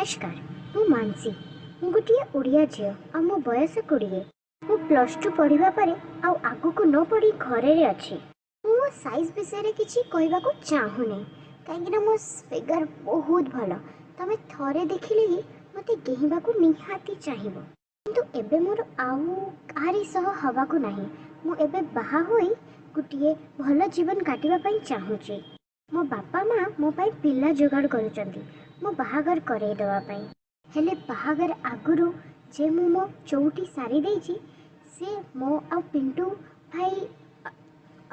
ନମସ୍କାର, ମୁଁ ମାନସୀ। ମୁଁ ଗୋଟିଏ ଓଡ଼ିଆ ଝିଅ ଆଉ ମୋ ବୟସ 20। ମୁଁ +2 ପଢ଼ିବା ପରେ ଆଉ ଆଗକୁ ନ ପଢ଼ି ଘରରେ ଅଛି। ମୁଁ ମୋ ସାଇଜ୍ ବିଷୟରେ କିଛି କହିବାକୁ ଚାହୁଁନି, କାହିଁକିନା ମୋ ଫିଗର୍ ବହୁତ ଭଲ। ତମେ ଥରେ ଦେଖିଲେ ହିଁ ମୋତେ ଗେହିଁବାକୁ ନିହାତି ଚାହିଁବ। କିନ୍ତୁ ଏବେ ମୋର ଆଉ କାହାରି ସହ ହେବାକୁ ନାହିଁ। ମୁଁ ଏବେ ବାହା ହୋଇ ଗୋଟିଏ ଭଲ ଜୀବନ କାଟିବା ପାଇଁ ଚାହୁଁଛି। ମୋ ବାପା ମା ମୋ ପାଇଁ ପିଲା ଯୋଗାଡ଼ କରୁଛନ୍ତି ମୋ ବାହାଘର କରେଇ ଦେବା ପାଇଁ। ହେଲେ ବାହାଘର ଆଗରୁ ଯେ ମୁଁ ମୋ ଚଉଠି ସାରି ଦେଇଛି, ସେ ମୋ ଆଉ ପିଣ୍ଟୁ ଭାଇ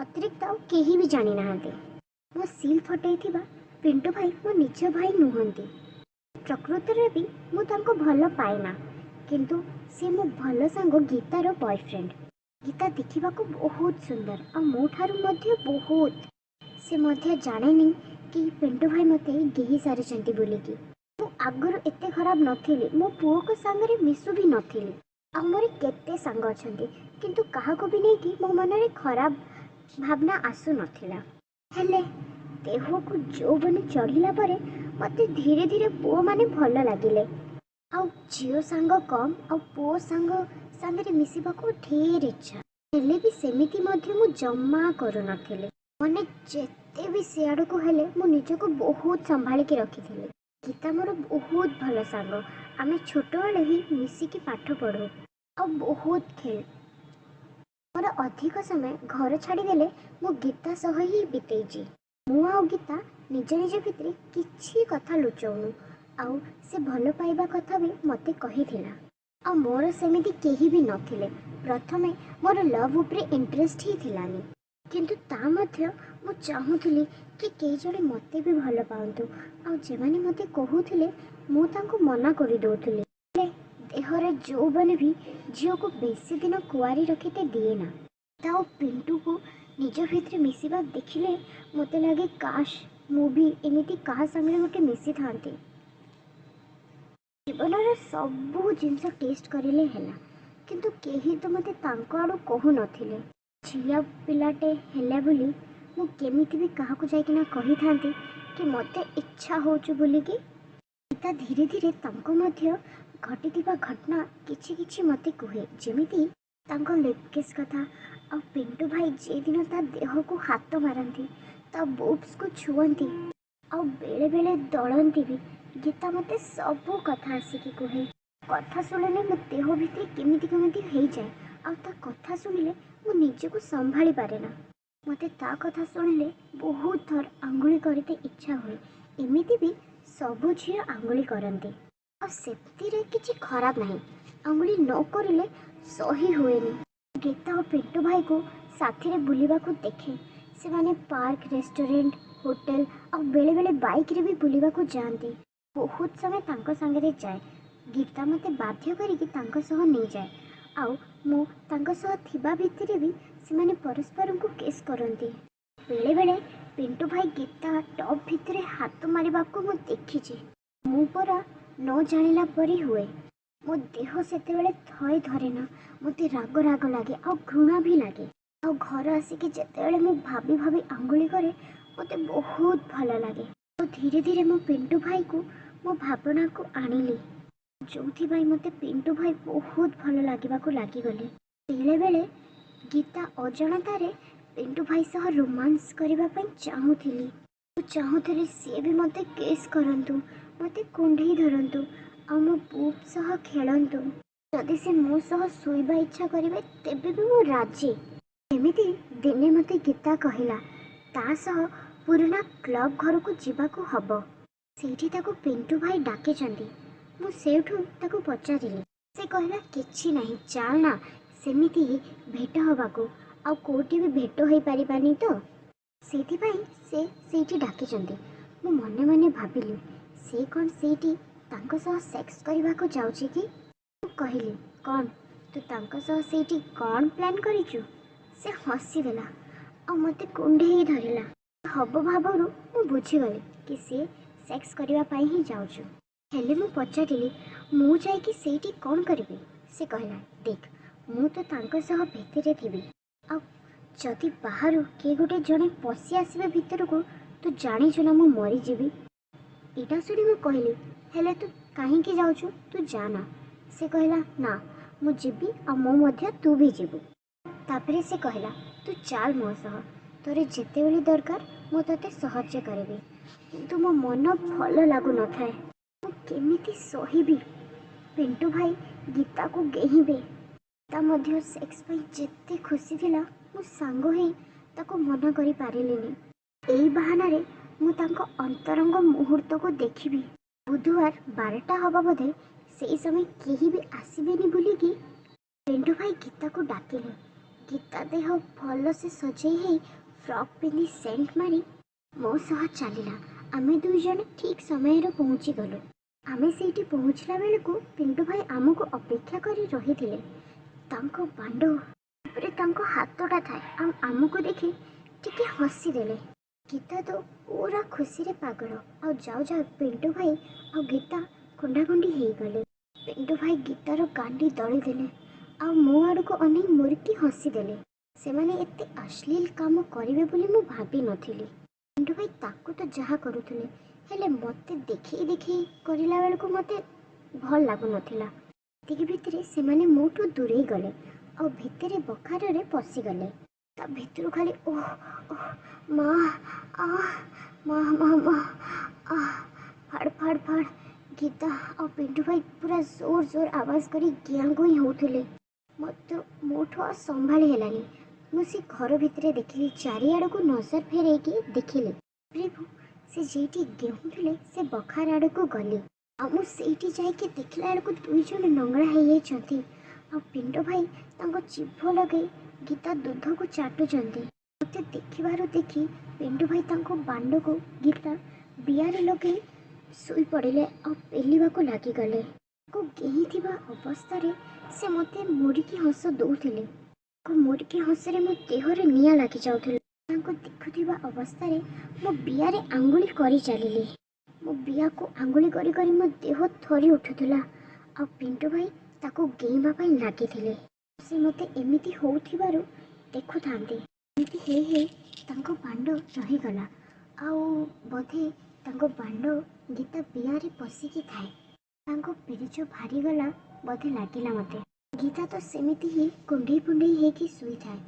ଅତିରିକ୍ତ ଆଉ କେହି ବି ଜାଣିନାହାନ୍ତି। ମୋ ସିଲ୍ ଫଟେଇଥିବା ପିଣ୍ଟୁ ଭାଇ ମୋ ନିଜ ଭାଇ ନୁହନ୍ତି। ପ୍ରକୃତରେ ବି ମୁଁ ତାଙ୍କୁ ଭଲ ପାଏନା, କିନ୍ତୁ ସେ ମୋ ଭଲ ସାଙ୍ଗ ଗୀତାର ବୟଫ୍ରେଣ୍ଡ। ଗୀତା ଦେଖିବାକୁ ବହୁତ ସୁନ୍ଦର ଆଉ ମୋ ଠାରୁ ମଧ୍ୟ ବହୁତ। ସେ ମଧ୍ୟ ଜାଣେନି କି ପିଣ୍ଟୁ ଭାଇ ମୋତେ ଗେହି ସାରିଛନ୍ତି ବୋଲିକି। ମୁଁ ଆଗରୁ ଏତେ ଖରାପ ନଥିଲି। ମୋ ପୁଅଙ୍କ ସାଙ୍ଗରେ ମିଶୁ ବି ନଥିଲି ଆଉ ମୋର କେତେ ସାଙ୍ଗ ଅଛନ୍ତି, କିନ୍ତୁ କାହାକୁ ବି ନେଇକି ମୋ ମନରେ ଖରାପ ଭାବନା ଆସୁନଥିଲା। ହେଲେ ଦେହକୁ ଯୌବନ ଚଢ଼ିଲା ପରେ ମୋତେ ଧୀରେ ଧୀରେ ପୁଅମାନେ ଭଲ ଲାଗିଲେ ଆଉ ଝିଅ ସାଙ୍ଗ କମ୍ ଆଉ ପୁଅ ସାଙ୍ଗ ସାଙ୍ଗରେ ମିଶିବାକୁ ଢେର ଇଚ୍ଛା। ହେଲେ ବି ସେମିତି ମଧ୍ୟ ମୁଁ ଜମା କରୁନଥିଲି। ମନେ ଯେତେ ବି ସିଆଡ଼କୁ ହେଲେ ମୁଁ ନିଜକୁ ବହୁତ ସମ୍ଭାଳିକି ରଖିଥିଲି। ଗୀତା ମୋର ବହୁତ ଭଲ ସାଙ୍ଗ। ଆମେ ଛୋଟବେଳେ ହିଁ ମିଶିକି ପାଠ ପଢ଼ୁ ଆଉ ବହୁତ ଖେଳୁ। ମୋର ଅଧିକ ସମୟ ଘର ଛାଡ଼ିଦେଲେ ମୁଁ ଗୀତା ସହ ହିଁ ବିତେଇଛି। ମୁଁ ଆଉ ଗୀତା ନିଜ ନିଜ ଭିତରେ କିଛି କଥା ଲୁଚଉନୁ ଆଉ ସେ ଭଲ ପାଇବା କଥା ବି ମୋତେ କହିଥିଲା। ଆଉ ମୋର ସେମିତି କେହି ବି ନଥିଲେ। ପ୍ରଥମେ ମୋର ଲଭ୍ ଉପରେ ଇଣ୍ଟରେଷ୍ଟ ହିଁ ଥିଲାନି, କିନ୍ତୁ ତା ମଧ୍ୟ ମୁଁ ଚାହୁଁଥିଲି କି କେହି ଜଣେ ମୋତେ ବି ଭଲ ପାଆନ୍ତୁ। ଆଉ ଯେଉଁମାନେ ମୋତେ କହୁଥିଲେ, ମୁଁ ତାଙ୍କୁ ମନା କରିଦେଉଥିଲି। ହେଲେ ଦେହର ଯୌବନ ବି ଝିଅକୁ ବେଶୀ ଦିନ କୁଆଁରୀ ରଖିତେ ଦିଏ ନା। ତା ଆଉ ପିଣ୍ଟୁକୁ ନିଜ ଭିତରେ ମିଶିବା ଦେଖିଲେ ମୋତେ ଲାଗେ, କାଶ ମୁଁ ବି ଏମିତି କାହା ସାଙ୍ଗରେ ଗୋଟେ ମିଶିଥାନ୍ତି। ଜୀବନର ସବୁ ଜିନିଷ ଟେଷ୍ଟ କରିଲେ ହେଲା, କିନ୍ତୁ କେହି ତ ମୋତେ ତାଙ୍କ ଆଡ଼ୁ କହୁନଥିଲେ। ଝିଅ ପିଲାଟେ ହେଲା ବୋଲି ମୁଁ କେମିତି ବି କାହାକୁ ଯାଇକିନା କହିଥାନ୍ତି କି ମୋତେ ଇଚ୍ଛା ହେଉଛି ବୋଲିକି? ଗୀତା ଧୀରେ ଧୀରେ ତାଙ୍କ ମଧ୍ୟ ଘଟିଥିବା ଘଟଣା କିଛି କିଛି ମୋତେ କୁହେ, ଯେମିତି ତାଙ୍କ ଲିପ୍ କିସ୍ କଥା ଆଉ ପିଣ୍ଟୁ ଭାଇ ଯେଦିନ ତା ଦେହକୁ ହାତ ମାରନ୍ତି, ତା ବୁବ୍ସକୁ ଛୁଅନ୍ତି ଆଉ ବେଳେବେଳେ ଦଳନ୍ତି ବି। ଗୀତା ମୋତେ ସବୁ କଥା ଆସିକି କୁହେ। କଥା ଶୁଣିଲେ ମୋ ଦେହ ଭିତରେ କେମିତି କେମିତି ହେଇଯାଏ ଆଉ ତା କଥା ଶୁଣିଲେ ମୁଁ ନିଜକୁ ସମ୍ଭାଳି ପାରେ ନା। ମୋତେ ତା କଥା ଶୁଣିଲେ ବହୁତ ଥର ଆଙ୍ଗୁଳି କରିତେ ଇଚ୍ଛା ହୁଏ। ଏମିତି ବି ସବୁ ଝିଅ ଆଙ୍ଗୁଳି କରନ୍ତି ଆଉ ସେଥିରେ କିଛି ଖରାପ ନାହିଁ। ଆଙ୍ଗୁଳି ନ କରିଲେ ସହି ହୁଏନି। ଗୀତା ଆଉ ପିଣ୍ଟୁ ଭାଇକୁ ସାଥିରେ ବୁଲିବାକୁ ଦେଖେ। ସେମାନେ ପାର୍କ, ରେଷ୍ଟୁରାଣ୍ଟ, ହୋଟେଲ ଆଉ ବେଳେବେଳେ ବାଇକ୍ରେ ବି ବୁଲିବାକୁ ଯାଆନ୍ତି। ବହୁତ ସମୟ ତାଙ୍କ ସାଙ୍ଗରେ ଯାଏ। ଗୀତା ମୋତେ ବାଧ୍ୟ କରିକି ତାଙ୍କ ସହ ନେଇଯାଏ ଆଉ ମୁଁ ତାଙ୍କ ସହ ଥିବା ଭିତରେ ବି ସେମାନେ ପରସ୍ପରଙ୍କୁ କିସ୍ କରନ୍ତି। ବେଳେବେଳେ ପିଣ୍ଟୁ ଭାଇ ଗୀତା ଟପ୍ ଭିତରେ ହାତ ମାରିବାକୁ ମୁଁ ଦେଖିଛି। ମୁଁ ପରା ନ ଜାଣିଲା ପରି ହୁଏ। ମୋ ଦେହ ସେତେବେଳେ ଥୟ ଧରେ ନା। ମୋତେ ରାଗ ରାଗ ଲାଗେ ଆଉ ଘୃଣା ବି ଲାଗେ। ଆଉ ଘର ଆସିକି ଯେତେବେଳେ ମୁଁ ଭାବି ଭାବି ଆଙ୍ଗୁଳି କରେ, ମୋତେ ବହୁତ ଭଲ ଲାଗେ। ଆଉ ଧୀରେ ଧୀରେ ମୁଁ ପିଣ୍ଟୁ ଭାଇକୁ ମୋ ଭାବନାକୁ ଆଣିଲି, ଯେଉଁଥିପାଇଁ ମୋତେ ପିଣ୍ଟୁ ଭାଇ ବହୁତ ଭଲ ଲାଗିବାକୁ ଲାଗିଗଲେ। ବେଳେବେଳେ ଗୀତା ଅଜାଣତାରେ ପିଣ୍ଟୁ ଭାଇ ସହ ରୋମାନ୍ସ କରିବା ପାଇଁ ଚାହୁଁଥିଲି। ମୁଁ ଚାହୁଁଥିଲି ସିଏ ବି ମୋତେ କିସ୍ କରନ୍ତୁ, ମୋତେ କୁଣ୍ଢେଇ ଧରନ୍ତୁ ଆଉ ମୋ ବୁବ୍ ସହ ଖେଳନ୍ତୁ। ଯଦି ସେ ମୋ ସହ ଶୋଇବା ଇଚ୍ଛା କରିବେ, ତେବେ ବି ମୁଁ ରାଜି। ଏମିତି ଦିନେ ମୋତେ ଗୀତା କହିଲା, ତା ସହ ପୁରୁଣା କ୍ଲବ୍ ଘରକୁ ଯିବାକୁ ହବ, ସେଇଠି ତାକୁ ପିଣ୍ଟୁ ଭାଇ ଡାକିଛନ୍ତି। ମୁଁ ସେଇଠୁ ତାକୁ ପଚାରିଲି। ସେ କହିଲା, କିଛି ନାହିଁ, ଚାଲ ନା ସେମିତି ହିଁ ଭେଟ ହେବାକୁ, ଆଉ କେଉଁଠି ବି ଭେଟ ହେଇପାରିବାନି ତ, ସେଇଥିପାଇଁ ସେ ସେଇଠି ଡାକିଛନ୍ତି। ମୁଁ ମନେ ମନେ ଭାବିଲି, ସେ କ'ଣ ସେଇଠି ତାଙ୍କ ସହ ସେକ୍ସ କରିବାକୁ ଯାଉଛି କି? ମୁଁ କହିଲି, କ'ଣ ତୁ ତାଙ୍କ ସହ ସେଇଠି କ'ଣ ପ୍ଲାନ୍ କରିଛୁ? ସେ ହସିଦେଲା ଆଉ ମୋତେ କୁଣ୍ଢେଇ ଧରିଲା। ହବ ଭାବରୁ ମୁଁ ବୁଝିଗଲି କି ସିଏ ସେକ୍ସ କରିବା ପାଇଁ ହିଁ ଯାଉଛୁ। ହେଲେ ମୁଁ ପଚାରିଲି, ମୁଁ ଯାଇକି ସେଇଠି କ'ଣ କରିବି? ସେ କହିଲା, ଦେଖ, ମୁଁ ତ ତାଙ୍କ ସହ ଭିତରେ ଥିବି ଆଉ ଯଦି ବାହାରୁ କିଏ ଗୋଟେ ଜଣେ ପଶି ଆସିବେ ଭିତରକୁ, ତୁ ଜାଣିଛୁ ନା ମୁଁ ମରିଯିବି। ଏଇଟା ଶୁଣି ମୁଁ କହିଲି, ହେଲେ ତୁ କାହିଁକି ଯାଉଛୁ? ତୁ ଯାନା। ସେ କହିଲା, ନା, ମୁଁ ଯିବି ଆଉ ମୁଁ ମଧ୍ୟ ତୁ ବି ଯିବୁ। ତାପରେ ସେ କହିଲା, ତୁ ଚାଲ ମୋ ସହ, ତୋର ଯେତେବେଳେ ଦରକାର ମୁଁ ତୋତେ ସାହାଯ୍ୟ କରିବି। କିନ୍ତୁ ମୋ ମନ ଭଲ ଲାଗୁନଥାଏ। ମୁଁ କେମିତି ସହିବି ପିଣ୍ଟୁ ଭାଇ ଗୀତାକୁ ଗେହିଁବେ? ଗୀତା ମଧ୍ୟ ସେକ୍ସ ପାଇଁ ଯେତେ ଖୁସି ଥିଲା, ମୁଁ ସାଙ୍ଗ ହେଇ ତାକୁ ମନା କରିପାରିଲିନି। ଏଇ ବାହାନାରେ ମୁଁ ତାଙ୍କ ଅନ୍ତରଙ୍ଗ ମୁହୂର୍ତ୍ତକୁ ଦେଖିବି। ବୁଧବାର 12ଟା ହବ ବୋଧେ, ସେଇ ସମୟ କେହି ବି ଆସିବେନି ବୋଲିକି ପିଣ୍ଟୁ ଭାଇ ଗୀତାକୁ ଡାକିଲେ। ଗୀତା ଦେହ ଭଲସେ ସଜେଇ ହେଇ, ଫ୍ରକ୍ ପିନ୍ଧି, ସେଣ୍ଟ ମାରି ମୋ ସହ ଚାଲିଲା। ଆମେ ଦୁଇ ଜଣ ଠିକ୍ ସମୟରେ ପହଞ୍ଚିଗଲୁ। ଆମେ ସେଇଠି ପହଞ୍ଚିଲା ବେଳକୁ ପିଣ୍ଟୁ ଭାଇ ଆମକୁ ଅପେକ୍ଷା କରି ରହିଥିଲେ। ତାଙ୍କ ବାଣ୍ଡ ଉପରେ ତାଙ୍କ ହାତଟା ଥାଏ ଆଉ ଆମକୁ ଦେଖି ଟିକେ ହସିଦେଲେ। ଗୀତା ତ ପୁରା ଖୁସିରେ ପାଗଳ। ଆଉ ଯାଉ ଯାଉ ପିଣ୍ଟୁ ଭାଇ ଆଉ ଗୀତା କୁଣ୍ଢାକୁଣ୍ଢି ହେଇଗଲେ। ପିଣ୍ଟୁ ଭାଇ ଗୀତାର ଗାଣ୍ଡି ଦଳିଦେଲେ ଆଉ ମୋ ଆଡ଼କୁ ଅନେଇ ମୁରୁକି ହସିଦେଲେ। ସେମାନେ ଏତେ ଅଶ୍ଳୀଳ କାମ କରିବେ ବୋଲି ମୁଁ ଭାବିନଥିଲି। ପିଣ୍ଟୁ ଭାଇ ତାକୁ ତ ଯାହା କରୁଥିଲେ, ହେଲେ ମୋତେ ଦେଖେଇ ଦେଖେଇ କରିଲା ବେଳକୁ ମୋତେ ଭଲ ଲାଗୁନଥିଲା। ଏତିକି ଭିତରେ ସେମାନେ ମୋଠୁ ଦୂରେଇ ଗଲେ ଆଉ ଭିତରେ ବଖାରରେ ପଶିଗଲେ। ତା ଭିତରୁ ଖାଲି ଓହ ଓହ, ମା, ଆ, ମା, ମା, ମା, ଆ, ଫାଡ଼ ଫାଡ଼ ଫାଡ଼। ଗୀତା ଆଉ ପିଣ୍ଟୁ ଭାଇ ପୁରା ଜୋର ଜୋର ଆବାଜ କରି ଗିଆଁ ଗୁଇଁ ହେଉଥିଲେ। ମୋତେ ମୋଠୁ ଆଉ ସମ୍ଭାଳି ହେଲାନି। ମୁଁ ସେ ଘର ଭିତରେ ଦେଖିଲି, ଚାରିଆଡ଼କୁ ନଜର ଫେରେଇକି ଦେଖିଲି। ତାପରେ ମୁଁ ସେ ଯେଉଁଠି ଗେହୁଁଥିଲେ ସେ ବଖାର ଆଡ଼କୁ ଗଲି ଆଉ ମୁଁ ସେଇଠି ଯାଇକି ଦେଖିଲା ବେଳକୁ ଦୁଇ ଜଣ ନଙ୍ଗଳା ହେଇଯାଇଛନ୍ତି ଆଉ ପିଣ୍ଟୁ ଭାଇ ତାଙ୍କ ଜିଭ ଲଗେଇ ଗୀତା ଦୁଧକୁ ଚାଟୁଛନ୍ତି। ମୋତେ ଦେଖିବାରୁ ଦେଖି ପିଣ୍ଟୁ ଭାଇ ତାଙ୍କ ବାଣ୍ଡକୁ ଗୀତା ବିଆରେ ଲଗେଇ ଶୋଇପଡ଼ିଲେ ଆଉ ପେଲିବାକୁ ଲାଗିଗଲେ। ତାକୁ ଗେହିଥିବା ଅବସ୍ଥାରେ ସେ ମୋତେ ମୁରୁକି ହସ ଦଉଥିଲେ। ତାଙ୍କ ମୁରୁକି ହସରେ ମୋ ଦେହରେ ନିଆଁ ଲାଗିଯାଉଥିଲା। ତାଙ୍କୁ ଦେଖୁଥିବା ଅବସ୍ଥାରେ ମୋ ବିଆରେ ଆଙ୍ଗୁଳି କରି ଚାଲିଲି। ମୋ ବିଆକୁ ଆଙ୍ଗୁଳି କରି କରି ମୋ ଦେହ ଥରି ଉଠୁଥିଲା ଆଉ ପିଣ୍ଟୁ ଭାଇ ତାକୁ ଗେହିଁବା ପାଇଁ ଲାଗିଥିଲେ। ସେ ମୋତେ ଏମିତି ହେଉଥିବାରୁ ଦେଖୁଥାନ୍ତି। ଏମିତି ହେଇ ହେଇ ତାଙ୍କ ବାଣ୍ଡ ରହିଗଲା ଆଉ ବୋଧେ ତାଙ୍କ ବାଣ୍ଡ ଗୀତା ବିଆରେ ପଶିକି ଥାଏ। ତାଙ୍କ ପିରିଜ ବାହାରିଗଲା ବୋଧେ ଲାଗିଲା ମୋତେ। ଗୀତା ତ ସେମିତି ହିଁ କୁଣ୍ଢେଇ କୁଣ୍ଢେଇ ହେଇକି ଶୋଇଥାଏ।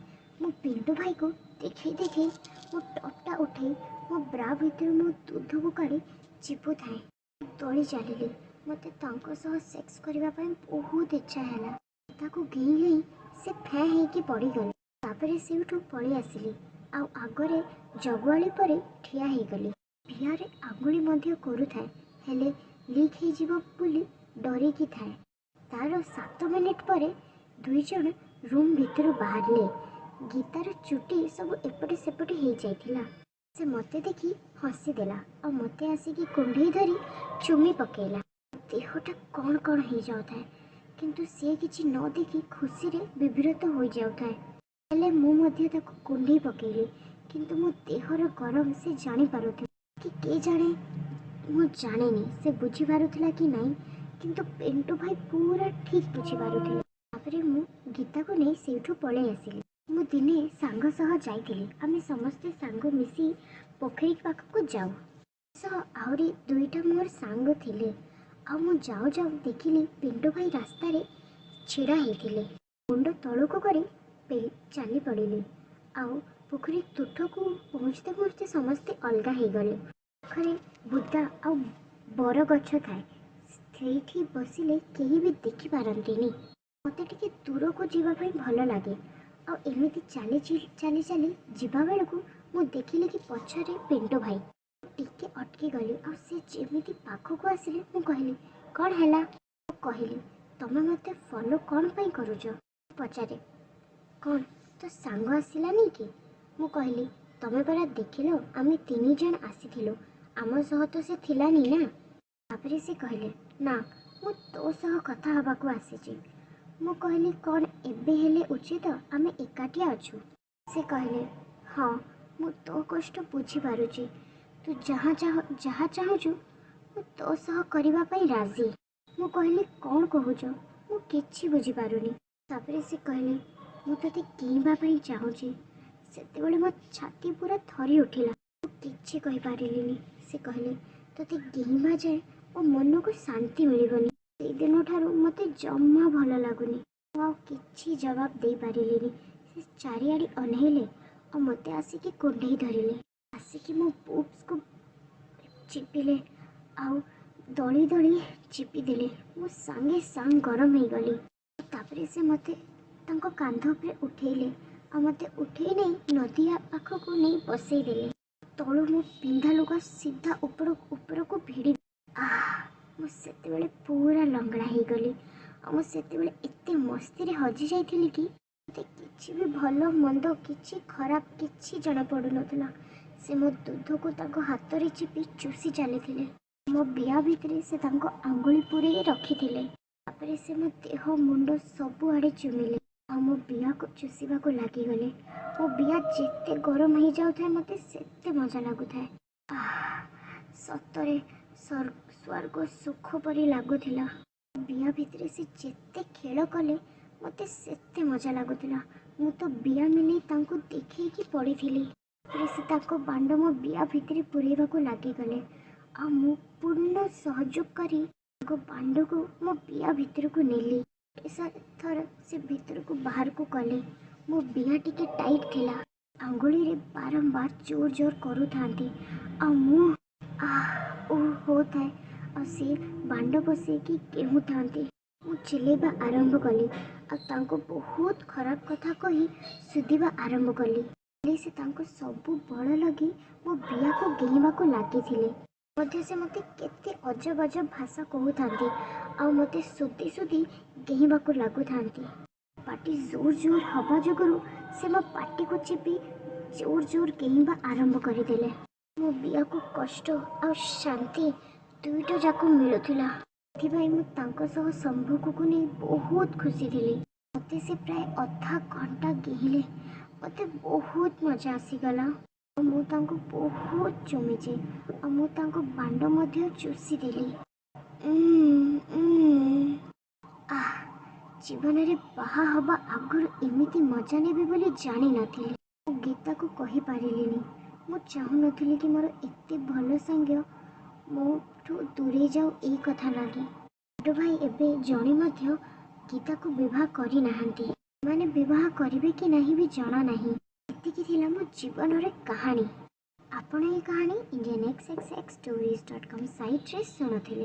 ମୁଁ ପିଣ୍ଟୁ ଭାଇକୁ ଦେଖେଇ ଦେଖେଇ ମୋ ଟପ୍ଟା ଉଠେଇ ମୋ ବ୍ରା ଭିତରୁ ମୋ ଦୁଧକୁ କାଢ଼ି ଚିପୁଥାଏ। ତଳି ଚାଲିଲି। ମୋତେ ତାଙ୍କ ସହ ସେକ୍ସ କରିବା ପାଇଁ ବହୁତ ଇଚ୍ଛା ହେଲା। ତାକୁ ଗେହିଁ ଗେହିଁ ସେ ଫେଁ ହେଇକି ପଡ଼ିଗଲେ। ତାପରେ ସେଇଠୁ ପଳେଇ ଆସିଲି ଆଉ ଆଗରେ ଜଗୁଆଳି ପରି ଠିଆ ହେଇଗଲି। ବିଆରେ ଆଙ୍ଗୁଳି ମଧ୍ୟ କରୁଥାଏ, ହେଲେ ଲିକ୍ ହେଇଯିବ ବୋଲି ଡରିକି ଥାଏ। ତାର 7 ମିନିଟ୍ ପରେ ଦୁଇ ଜଣ ରୁମ୍ ଭିତରୁ ବାହାରିଲେ। ଗୀତାର ଚୁଟି ସବୁ ଏପଟେ ସେପଟେ ହେଇଯାଇଥିଲା। ସେ ମୋତେ ଦେଖି ହସିଦେଲା ଆଉ ମୋତେ ଆସିକି କୁଣ୍ଢେଇ ଧରି ଚୁମି ପକେଇଲା। ଦେହଟା କ'ଣ କ'ଣ ହେଇଯାଉଥାଏ, କିନ୍ତୁ ସିଏ କିଛି ନ ଦେଖି ଖୁସିରେ ବିବ୍ରତ ହୋଇଯାଉଥାଏ। ହେଲେ ମୁଁ ମଧ୍ୟ ତାକୁ କୁଣ୍ଢେଇ ପକେଇଲି, କିନ୍ତୁ ମୋ ଦେହର ଗରମ ସେ ଜାଣିପାରୁଥିଲା କି କେ ଜାଣେ, ମୁଁ ଜାଣେନି ସେ ବୁଝିପାରୁଥିଲା କି ନାହିଁ, କିନ୍ତୁ ପିଣ୍ଟୁ ଭାଇ ପୁରା ଠିକ୍ ବୁଝିପାରୁଥିଲେ। ତାପରେ ମୁଁ ଗୀତାକୁ ନେଇ ସେଇଠୁ ପଳେଇ ଆସିଲି। ମୁଁ ଦିନେ ସାଙ୍ଗ ସହ ଯାଇଥିଲି। ଆମେ ସମସ୍ତେ ସାଙ୍ଗ ମିଶି ପୋଖରୀ ପାଖକୁ ଯାଉ। ସହ ଆହୁରି ଦୁଇଟା ମୋର ସାଙ୍ଗ ଥିଲେ। ଆଉ ମୁଁ ଯାଉ ଯାଉ ଦେଖିଲି ପିଣ୍ଟୁ ଭାଇ ରାସ୍ତାରେ ଛିଡ଼ା ହେଇଥିଲେ। ମୁଣ୍ଡ ତଳକୁ କରି ଚାଲି ପଡ଼ିଲି ଆଉ ପୋଖରୀ ତୁଠକୁ ପହଞ୍ଚତେ ପହଞ୍ଚତେ ସମସ୍ତେ ଅଲଗା ହେଇଗଲେ। ପାଖରେ ବୁଦା ଆଉ ବରଗଛ ଥାଏ। ସେଇଠି ବସିଲେ କେହି ବି ଦେଖିପାରନ୍ତିନି। ମୋତେ ଟିକେ ଦୂରକୁ ଯିବା ପାଇଁ ଭଲ ଲାଗେ। ଆଉ ଏମିତି ଚାଲି ଚାଲି ଚାଲି ଯିବା ବେଳକୁ ମୁଁ ଦେଖିଲି କି ପଛରେ ପିଣ୍ଟୁ ଭାଇ। ଟିକେ ଅଟକି ଗଲି ଆଉ ସେ ଯେମିତି ପାଖକୁ ଆସିଲେ ମୁଁ କହିଲି, କ'ଣ ହେଲା? ମୁଁ କହିଲି, ତମେ ମୋତେ ଫଲୋ କ'ଣ ପାଇଁ କରୁଛ? ପଚାରେ, କ'ଣ ତୋ ସାଙ୍ଗ ଆସିଲାନି କି? ମୁଁ କହିଲି, ତମେ ପରା ଦେଖିଲ ଆମେ ତିନି ଜଣ ଆସିଥିଲୁ, ଆମ ସହ ତ ସେ ଥିଲାନି ନା। ତାପରେ ସେ କହିଲେ, ନା, ମୁଁ ତୋ ସହ କଥା ହେବାକୁ ଆସିଛି। ମୁଁ କହିଲି, କ'ଣ ଏବେ ହେଲେ ଉଚିତ? ଆମେ ଏକାଠିଆ ଅଛୁ। ସେ କହିଲେ, ହଁ, ମୁଁ ତୋ କଷ୍ଟ ବୁଝିପାରୁଛି। ତୁ ଯାହା ଚାହୁଁଛୁ ମୁଁ ତୋ ସହ କରିବା ପାଇଁ ରାଜି। ମୁଁ କହିଲି, କ'ଣ କହୁଛ? ମୁଁ କିଛି ବୁଝିପାରୁନି। ତାପରେ ସେ କହିଲେ, ମୁଁ ତୋତେ ଗେହିଁବା ପାଇଁ ଚାହୁଁଛି। ସେତେବେଳେ ମୋ ଛାତି ପୁରା ଥରି ଉଠିଲା। ମୁଁ କିଛି କହିପାରିଲିନି। ସେ କହିଲେ, ତୋତେ ଗେହିଁବା ଯାଏଁ ମୋ ମନକୁ ଶାନ୍ତି ମିଳିବନି। ସେଇଦିନଠାରୁ ମୋତେ ଜମା ଭଲ ଲାଗୁନି। ମୁଁ ଆଉ କିଛି ଜବାବ ଦେଇପାରିଲିନି। ସେ ଚାରିଆଡ଼େ ଅନେଇଲେ ଆଉ ମୋତେ ଆସିକି କୁଣ୍ଢେଇ ଧରିଲେ। ଆସିକି ମୋ ବୁବ୍ସକୁ ଚିପିଲେ ଆଉ ଦଳି ଦଳି ଚିପିଦେଲେ। ମୁଁ ସାଙ୍ଗେ ସାଙ୍ଗେ ଗରମ ହେଇଗଲି। ତାପରେ ସେ ମୋତେ ତାଙ୍କ କାନ୍ଧ ଉପରେ ଉଠେଇଲେ ଆଉ ମୋତେ ଉଠେଇ ନେଇ ନଦୀ ପାଖକୁ ନେଇ ବସେଇ ଦେଲେ। ତଳୁ ମୁଁ ପିନ୍ଧା ଲୁଗା ସିଧା ଉପରକୁ ଉପରକୁ ଭିଡ଼ି, ଆଃ, ମୁଁ ସେତେବେଳେ ପୁରା ଲଙ୍ଗଳା ହେଇଗଲି। ଆଉ ମୁଁ ସେତେବେଳେ ଏତେ ମସ୍ତିରେ ହଜି ଯାଇଥିଲି କି ମୋତେ କିଛି ବି ଭଲ ମନ୍ଦ, କିଛି ଖରାପ କିଛି ଜଣାପଡ଼ୁନଥିଲା। ସେ ମୋ ଦୁଧକୁ ତାଙ୍କ ହାତରେ ଚିପି ଚୁଷି ଚାଲିଥିଲେ। ମୋ ବିଆ ଭିତରେ ସେ ତାଙ୍କ ଆଙ୍ଗୁଳି ପୂରେଇ ରଖିଥିଲେ। ତାପରେ ସେ ମୋ ଦେହ, ମୁଣ୍ଡ ସବୁଆଡ଼େ ଚୁମିଲେ ଆଉ ମୋ ବିଆକୁ ଚୁଷିବାକୁ ଲାଗିଗଲେ। ମୋ ବିଆ ଯେତେ ଗରମ ହେଇଯାଉଥାଏ, ମୋତେ ସେତେ ମଜା ଲାଗୁଥାଏ। ଆଃ, ସତରେ ସ୍ୱର୍ଗ ସୁଖ ପରି ଲାଗୁଥିଲା। ବିଆ ଭିତରେ ସେ ଯେତେ ଖେଳ କଲେ, ମୋତେ ସେତେ ମଜା ଲାଗୁଥିଲା। ମୁଁ ତ ବିଆ ମିଲେଇ ତାଙ୍କୁ ଦେଖେଇକି ପଡ଼ିଥିଲି। ତାପରେ ସେ ତାଙ୍କ ବାଣ୍ଡ ମୋ ବିଆ ଭିତରେ ପୂରେଇବାକୁ ଲାଗିଗଲେ ଆଉ ମୁଁ ପୂର୍ଣ୍ଣ ସହଯୋଗ କରି ତାଙ୍କ ବାଣ୍ଡକୁ ମୋ ବିଆ ଭିତରକୁ ନେଲି। ଥର ସେ ଭିତରକୁ ବାହାରକୁ କଲେ। ମୋ ବିଆ ଟିକେ ଟାଇଟ୍ ଥିଲା। ଆଙ୍ଗୁଳିରେ ବାରମ୍ବାର ଜୋର ଜୋର କରୁଥାନ୍ତି ଆଉ ମୁଁ ଆଃ ଓ ହଉଥାଏ ଆଉ ସିଏ ବାଣ୍ଡ ବସେଇକି ଗେହୁଁଥାନ୍ତି। ମୁଁ ଚିଲେଇବା ଆରମ୍ଭ କଲି ଆଉ ତାଙ୍କୁ ବହୁତ ଖରାପ କଥା କହି ଶୋଧିବା ଆରମ୍ଭ କଲି। ହେଲେ ସେ ତାଙ୍କ ସବୁ ବଳ ଲଗେଇ ମୋ ବିଆକୁ ଗେହିଁବାକୁ ଲାଗିଥିଲେ ମଧ୍ୟ ସେ ମୋତେ କେତେ ଅଜବ ଅଜବ ଭାଷା କହୁଥାନ୍ତି ଆଉ ମୋତେ ଶୋଧି ଶୋଧି ଗେହିଁବାକୁ ଲାଗୁଥାନ୍ତି। ପାଟି ଜୋର ଜୋର ହବା ଯୋଗୁରୁ ସେ ମୋ ପାଟିକୁ ଚିପି ଜୋର ଜୋର ଗେହିଁବା ଆରମ୍ଭ କରିଦେଲେ। ମୋ ବିଆକୁ କଷ୍ଟ ଆଉ ଶାନ୍ତି ଦୁଇଟା ଯାକ ମିଳୁଥିଲା। ସେଥିପାଇଁ ମୁଁ ତାଙ୍କ ସହ ସମ୍ଭୋଗକୁ ନେଇ ବହୁତ ଖୁସି ଥିଲି। ମୋତେ ସେ ପ୍ରାୟ ଅଧା ଘଣ୍ଟା ଗେହିଲେ। ମୋତେ ବହୁତ ମଜା ଆସିଗଲା ଆଉ ମୁଁ ତାଙ୍କୁ ବହୁତ ଚୁମିଛି ଆଉ ମୁଁ ତାଙ୍କ ବାଣ୍ଡ ମଧ୍ୟ ଚୁଷିଦେଲି। ଆଃ, ଜୀବନରେ ବାହା ହବା ଆଗରୁ ଏମିତି ମଜା ନେବି ବୋଲି ଜାଣିନଥିଲି। ମୁଁ ଗୀତାକୁ କହିପାରିଲିନି। ମୁଁ ଚାହୁଁନଥିଲି କି ମୋର ଏତେ ଭଲ ସାଙ୍ଗ ମୋଠୁ ଦୂରେଇ ଯାଉ ଏଇ କଥା ଲାଗି। ଲାଡୁ ଭାଇ ଏବେ ଜଣେ ମଧ୍ୟ ଗୀତାକୁ ବିବାହ କରିନାହାନ୍ତି। ସେମାନେ ବିବାହ କରିବେ କି ନାହିଁ ବି ଜଣା ନାହିଁ। ଏତିକି ଥିଲା ମୋ ଜୀବନର କାହାଣୀ। ଆପଣ ଏଇ କାହାଣୀ Indian XXX stories.com ସାଇଟ୍ରେ ଶୁଣୁଥିଲେ।